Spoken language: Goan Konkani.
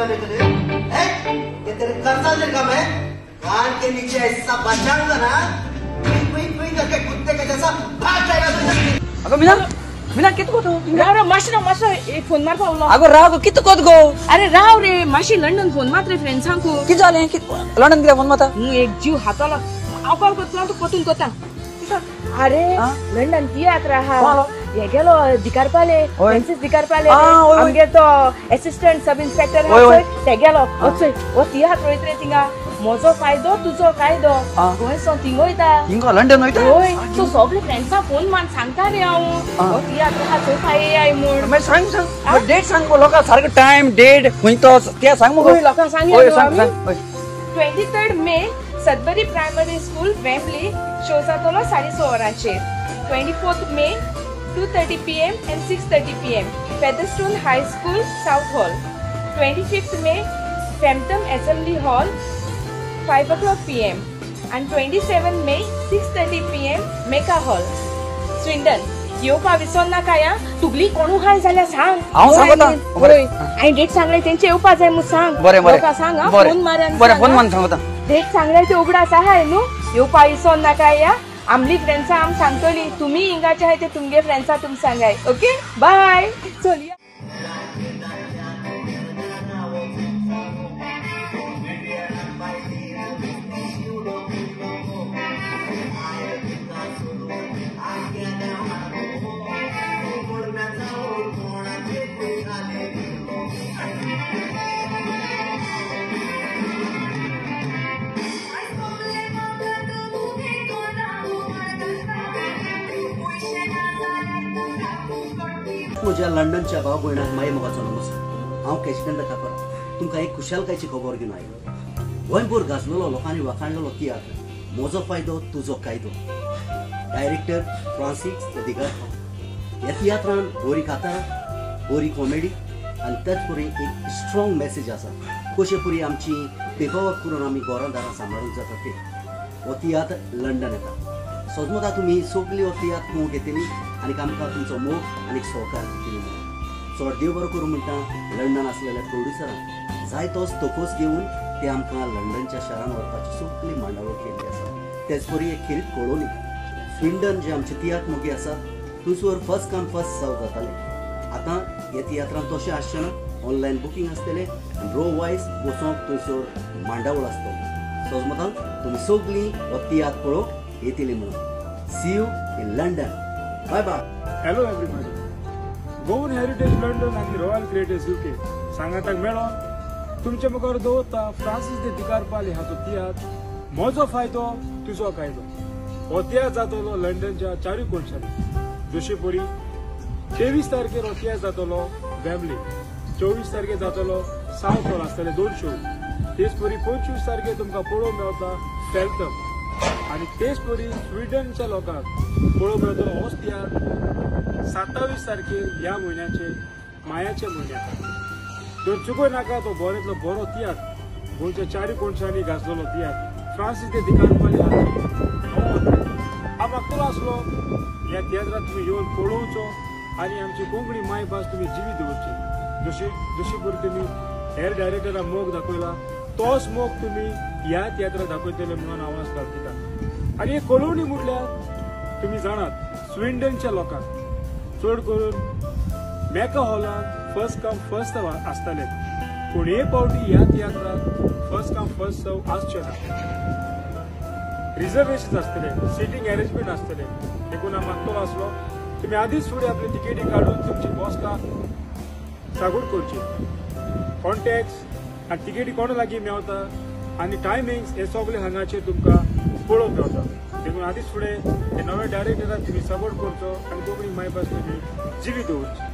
करने के लिए? ये तेरे कर्जा दे का मैं कान के नीचे ऐसा बचाऊंगा ना, कुई कुई करके कुत्ते के जैसा भाग जाएगा तू। अगो मीना, मीना कित कोत? राव राव माशी राव माशी एक फोन मार पावलो। अगो राव कित कोत गो? अरे राव रे माशी लंडन फोन मात रे फ्रेंड्सांकू। कित जालें? कित लंडन कित्याक फोन मारता? एक जीव हातालो हांव कॉल करतलो तूं परतून करता। अरे लंडन तियात्र आहा, हे गेलो दिकारपाले, फ्रांसीस दिकारपाले आमगे तो एसिस्टंट सब इन्स्पेक्टर आहा पळय, ते गेलो वचय हो तियात्र वयत रे थिंगा। म्हजो फायदो तुजो कायदो, गोंयसो थिंग वयता, थिंगा लंडन वयता। हय, सो सगळे फ्रेंड्सां फोन मारून सांगता रे हांव हो तियात्र आहा थंय फाय म्हूण। मागीर सांग सांग डेट सांग गो लोकांक, सारको टायम डेट खंय तो ते सांग मगो लोकांक। सांग 23 May Sudbury primary school Wembley, show जातलो 6:30 वरांचेर। 24 May 2:30 PM and 6:30 PM Featherstone high school Southall. 25 May Feltham assembly hall 5 o'clock PM and 27 May 6:30 PM Mecca hall Swindon. येवपा विसर नाका या, तुगली कोणू हाय जाल्यार सांग। हांव सांगता हय, हांवें डेट सांगले तेंचे येवपा जाय म्हूण सांग। बरें बरें सांग, फोन मार। बरें फोन मारून सांगता। डेट सांगले ते उगडास आहाय न्हू, येवपा विसर नाका या। आमली फ्रेंड्सां आम सांगतली, तुमी हिंगाचे आहाय ते तुमगे फ्रेंड्सां तुम सांगाय। ओके बाय, चलया। म्हज्या लंडनच्या भाव भयणाक माई मोगाचो नमस्कार। हांव केशकंद काकर तुमकां एक खुशालकायची खबर घेवन आयलो। गोंयभर गाजलेलो लोकांनी वाखाणलेलो तियात्र म्हजो फायदो तुजो कायदो, डायरेक्टर फ्रांसीस दिगारपाल। ह्या तियात्रान बरी कातारां, बरी कॉमेडी आनी तेच परी एक स्ट्रॉंग मॅसेज आसा, कशे परी आमची पेपरवर्क करून आमी घरां दारां सांबाळूंक जाता ते। हो तियात्र लंडन येता। सजमता तुमी सगळी हो तियात्र पळोवंक येतली आनी आमकां तुमचो मोग आनी सहकार दितली म्हणून चड देव बरो करूं म्हणटा। लंडन आसलेल्या प्रोड्युसरान जाय तोच तोकोस घेवन ते आमकां लंडनच्या शारान व्हरपाची सगळी मांडावळ केल्ली आसा। तेच परी एक खेरीत कळोवणी स्विंडन जे आमचे तियात्र मोगी आसा थंयसर फर्स्ट कम फर्स्ट सर्व जाताले। आतां ह्या तियात्रान तशें आसचें ना, ऑनलायन बुकींग आसतलें आनी रो वायज वचोंक थंयसर मांडावळ आसतली। सजमतान तुमी सगळीं हो तियात्र पळोवंक येतली म्हणून। See you in London. Bye bye. Hello everybody. Goan Heritage London आनी रॉयल क्रिएटर्स UK सांगाताक मेळोन तुमचे मुखार दवरता फ्रांसीस दे दिकारपाल हाचो तियात्र म्हजो फायदो तुजो कायदो। हो तियात्र जातलो लंडनच्या चारूय कोनशांनी। जशे परी 23 तारखेर हो तियात्र जातलो वेम्बली, 24 तारखेर जातलो सावथ हॉल आसतले 2 शो। तेच परी 25 तारखेर तुमकां पळोवंक मेळटा फेल्थम आनी तेच परी स्विडनच्या लोकांक पळोवंक मेळटलो होच तियात्र 27 तारखेर ह्या म्हयन्याचे मायाच्या म्हयन्याक। तर चुकोय नाका तो बऱ्यांतलो बरो तियात्र, गोंयच्या चारूय कोनशांनी गाजलेलो तियात्र फ्रांसीस दे दिकारपाल हाचो। हांव मागतलो आसलो ह्या तियात्राक तुमी येवन पळोवचो आनी आमची कोंकणी मायभास तुमी जिवी दवरची। जशी परी तुमी हेर डायरेक्टराक मोग दाखयला तोच मोग तुमी ह्या तियात्राक दाखयतले म्हणून आवाज घालता। आनी एक कळोवणी म्हटल्यार तुमी जाणात स्विंडनच्या लोकांक चड करून मेका हॉलान फर्स्ट कम फर्स्ट सर्व आसताले, पूण हे फावटी ह्या तियात्राक फर्स्ट कम फर्स्ट सर्व आसचे ना। रिजर्वेशन आसतले, सिटींग अरेंजमेंट आसतले। देखून हांव मागतलो आसलो तुमी आदींच फुडें आपली तिकेटी काडून तुमची बसका सागूर करची। कॉन्टॅक्ट्स आनी तिकेटी कोणा लागीं मेवता आनी टायमिंग्स हे सगळे हांगाचेर तुमकां पळोवंक मेवता। देखून आदींच फुडें हे नवे डायरेक्टराक तुमी सपोर्ट करचो आनी कोंकणी मायभास तुमी जिवी दवरची।